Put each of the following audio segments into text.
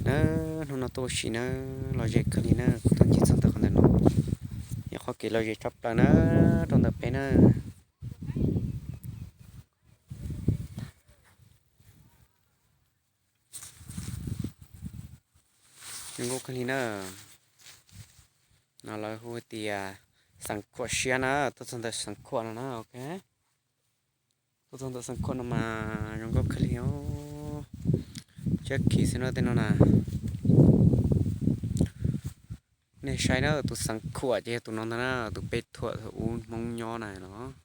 Na, hnub no tuaj ua si na, lom zem kawg li na, kuv tuaj ncig txog ntawm qhov ntawm no, yog qhov kev lom zem tshaj plaws na, rau ntawm peb na. Zoo nkauj kawg li na. No lawv hu tias Xeev Khuam siab na, tuaj txog ntawm Xeev Khuam no na, ok. Tuaj txog ntawm Xeev Khuam no mas zoo nkauj kawg li os. Cab khiv xwb no tej no na. Nej saib na, tus Xeev Khuam ces yog tus no ntag na, tus peb thuam thaum ub Hmoob nyob na los.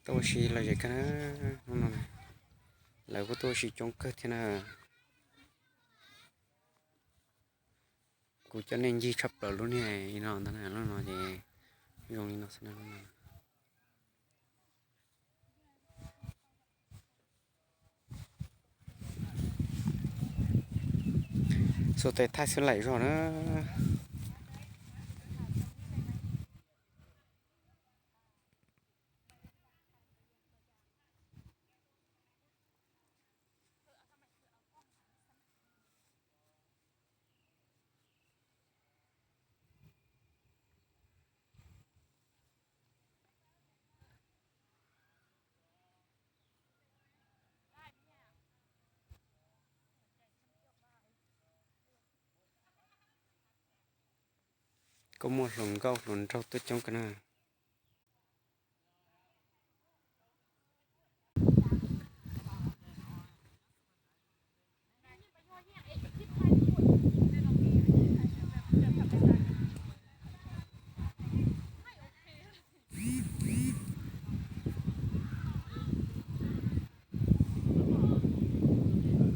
Tuaj ua si lom zem kawg na, hnub no lawv kuj tuaj ua si coob kawg thiab na. Kuv coj nej ncig tshaj plaws lub niag no ntag na, lub no ces zoo li no xwb na. Xuas tes thaij xwb laim zog na. Kuj muaj hluas nkauj hluas nraug tuaj coob kawg na.